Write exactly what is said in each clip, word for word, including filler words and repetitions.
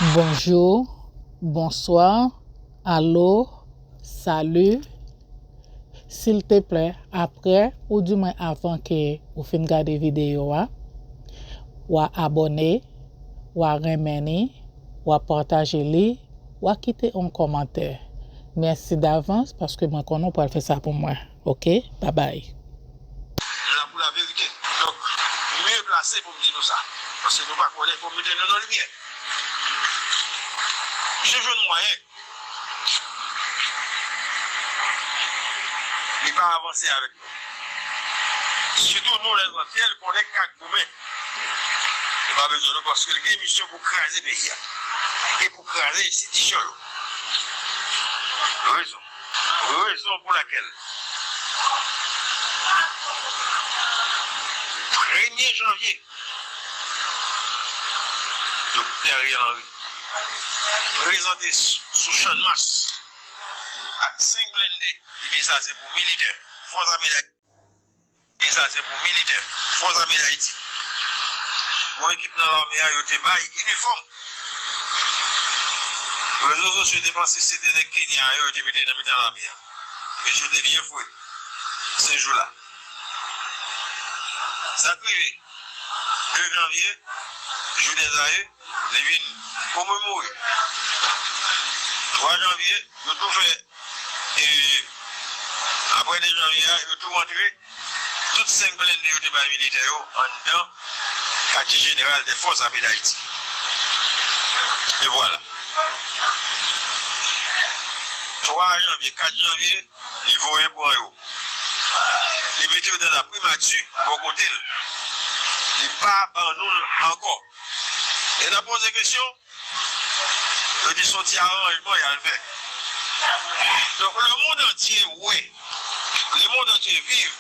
Bonjou, bonswa, alo, sali. Silteplè, apre, oudimwen avan ke ou fin gade videyo a, w a abòne, w a renmen li, w a pataje li, w a kite yon kòmantè. Mèsi davans, paske mwen konnen w pral fè sa pou mwen. Oke? Babay. M la pou laverite. Donk, mye plase pou m di nou sa. Paske nou pa konnen pou m mete nou nan limyè. Misye jwenn mwayen. Li pa avanse avèk nou. Sitou nou, lèzantyèl, konnen k ap goumen. Li pa bezwen nou paske li gen misyon pou kraze peyi a. E pou kraze enstitisyon yo. Rezon. Rezon pou lakèl premye janvye, Doktè Ariel Henry prezante sou Channmas ak senk blende, li di sa se pou militè, fòs ame Dayiti. Li di sa se pou militè, fòs ame Dayiti. Bon, ekip nan lame a, yo te bay inifòm. Rezo sosyo te panse se te nèg Kenya yo, yo te mete nan mitan lame a. Mesye te byen fre se jou la. Sa k rive de janvye, jou dèzaye, li vin komemore. Twa janvye, yo tou fè, e, apre de janvye a, yo tou rantre, tout senk blende yo te bay militè yo anndan katye jeneral dè fòs ame Dayiti. E vwala. Twa janvye, kat janvye, li voye pran yo. Li mete yo nan laprimati bò kote l. Li pa ban nou l ankò. E n ap poze kesyon, yo di se yon ti aranjman y al fè. Donk, lemonn antye wè, lemonn antye viv,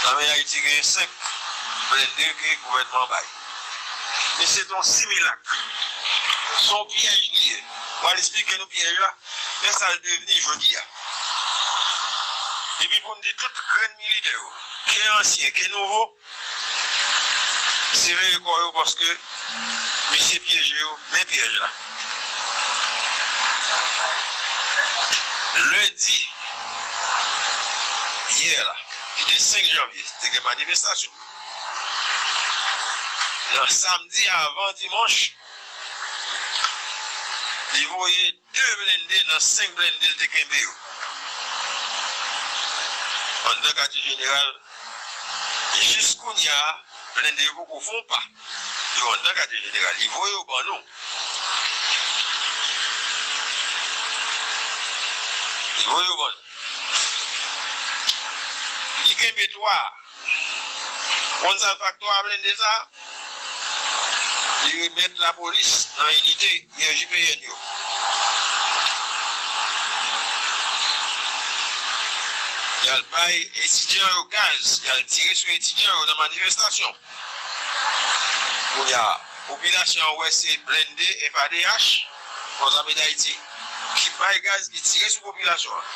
lame Ayiti gen senk blende ke gouvènman bay. Men se yon similak. Se yon pyèj li ye. Mwen al esplike nou pyèj la, men sa l devni jodi a. Epi pou n di tout grenn militè yo, ke ansyen, ke nouvo, siveye kò yo paske misye pyeje yo, men pyèj la. Lendi, yè la, ki te senk janvye, te gen manifestasyon. Nan samdi avan dimanch, li voye de blende nan senk blende l te kenbe yo anndan katye jeneral. E jis kounye a, blende yo poko fè yon pa. Yo anndan katye jeneral. Li voye yo ban nou. Li voye yo ban nou. Li kenbe twa. Konn sa l fè ak twa blende sa? Li remèt lapolis nan inite I J P N yo. Y al bay etidyan yo gaz, y al tire sou etidyan yo nan manifestasyon. Kounye a, popilasyon an wè se blende F A D H, Fòs Ame Dayiti, ki bay gaz, ki tire sou popilasyon an.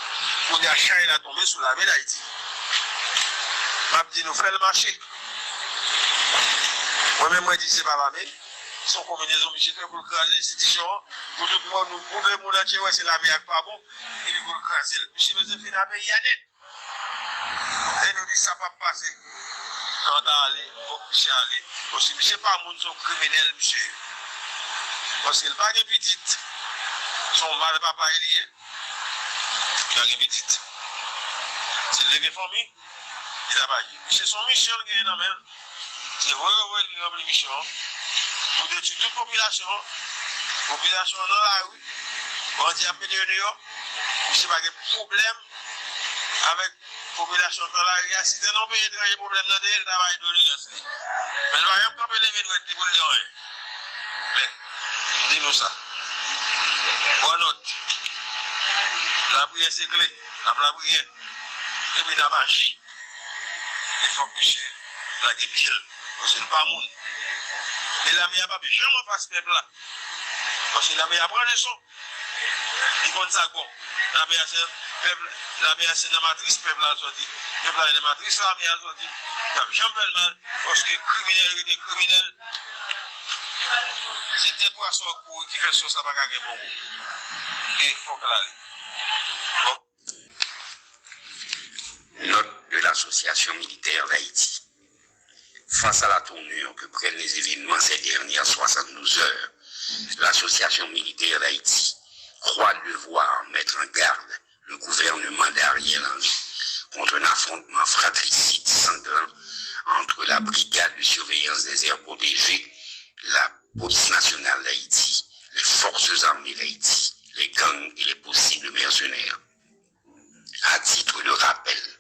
Kounye a, chay la tonbe sou Lame Dayiti. M ap di nou, fè l mache. Mwen menm, mwen di se pa lame, se yon konbinezon misye fè pou l kraze enstitisyon an, pou tout moun, pou tout moun antye wè se lame a k pa bon, epi pou l kraze l. Misye bezwen fini a peyi a nèt. E nou di sa p ap pase. Kanta ale, fòk misye ale. Paske misye pa moun, se yon kriminèl misye ye. Paske l pa gen pitit. Se yon mal papa li ye. Li pa gen pitit. Si l te gen fanmi, li t ap aji. Misye se yon misyon l genyen nan men l. Se vre, vre, li ranpli misyon an. Pou detwi tout popilasyon an. Popilasyon an nan lari. Bandi ap mete yo deyò. Misye pa gen pwoblèm avèk popilasyon k nan lari a. Si te nan yon peyi etranje pwoblèm nan te ye, l ta bay kondoleyans li. Men l pa janm kanpe leve dwèt li pou l di anyen. Men, m di nou sa. Pran nòt. Lapriyè se kle. N ap lapriyè. Epi n ap aji. E fòk misye lage pye l. Paske l pa moun. E lame a p ap janm anfas pèp la. Paske lame a pran leson. Li konn sa k bon. Lame a se pèp, lame a se nan matris pèp la l sòti. Pèp la nan matris lame a l sòti. Y ap janm fè l mal. Paske kriminèl rete kriminèl. Se de twa sa w kouri ki fè sòs la pa ka gen bon gou. E fòk l ale. Note de l'Association Militaire d'Haïti. Face à la tournure que prennent les événements ces dernières soixante-douze heures, l'Association Militaire d'Haïti croit devoir mettre en garde le gouvernement d'Ariel Henry contre un affrontement fratricide sanglant entre la Brigade de surveillance des aires protégées, la Police nationale d'Haïti, les forces armées d'Haïti, les gangs et les possibles mercenaires. À titre de rappel,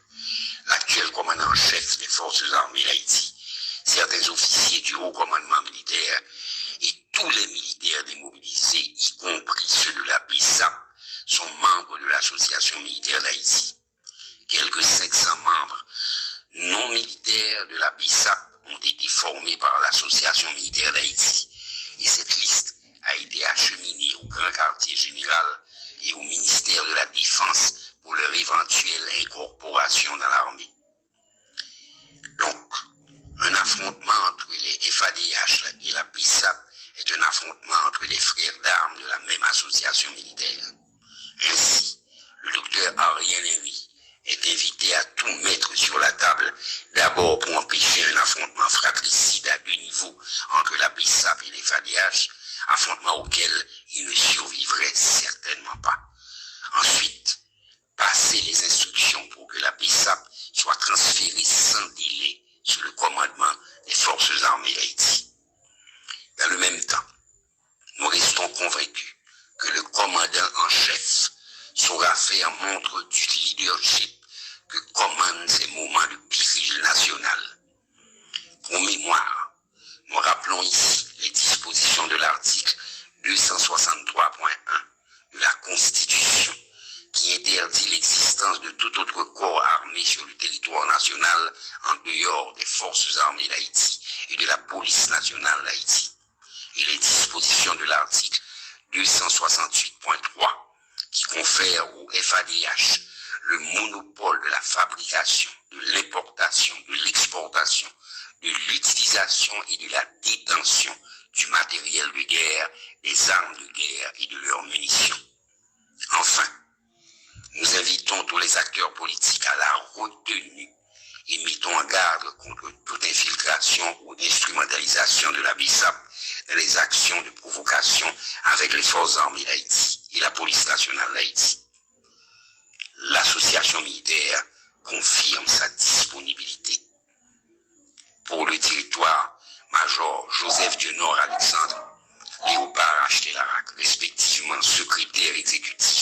l'actuel commandant en chef des forces armées d'Haïti, certains officiers du haut commandement militaire et tous les militaires démobilisés, y compris ceux de la BSAP, sont membres de l'Association militaire d'Haïti. Quelques cinq cents membres non militaires de la BSAP ont été formés par l'Association militaire d'Haïti, et cette liste a été acheminée au Grand Quartier Général et au ministère de la Défense pour leur éventuelle incorporation dans l'armée. Donc, un affrontement entre les F A D H et la BSAP est un affrontement entre des frères d'armes de la même association militaire. Ainsi, le docteur Ariel Henry est invité à tout mettre sur la table, d'abord pour empêcher un affrontement fratricide à deux niveaux entre la BSAP et les F A D H, affrontement auquel il ne survivrait certainement pas. Ensuite, passer les instructions pour que la BSAP soit transférée sans délai sous le commandement des Forces armées d'Haïti. Dans le même temps, nous restons convaincus que le commandant en chef saura faire montre du leadership que commandent ces moments de péril national. Pour mémoire, nous rappelons ici les dispositions de l'article deux cent soixante-trois point un de la Constitution qui interdit l'existence de tout autre corps armé sur le territoire national en dehors des Forces armées d'Haïti et de la Police nationale d'Haïti, et les dispositions de l'article deux cent soixante-huit point trois qui confère au F A D H le monopole de la fabrication, de l'importation, de l'exportation, de l'utilisation et de la détention du matériel de guerre, des armes de guerre et de leurs munitions. Enfin, nous invitons tous les acteurs politiques à la retenue et mettons en garde contre toute infiltration ou instrumentalisation de la BSAP dans les actions de provocation avec les forces armées d'Haïti et la police nationale d'Haïti. L'Association militaire confirme sa disponibilité. Pour le directoire, Major Joseph Dieunord Alexandre, Léopard H T Laraque, respectivement secrétaire exécutif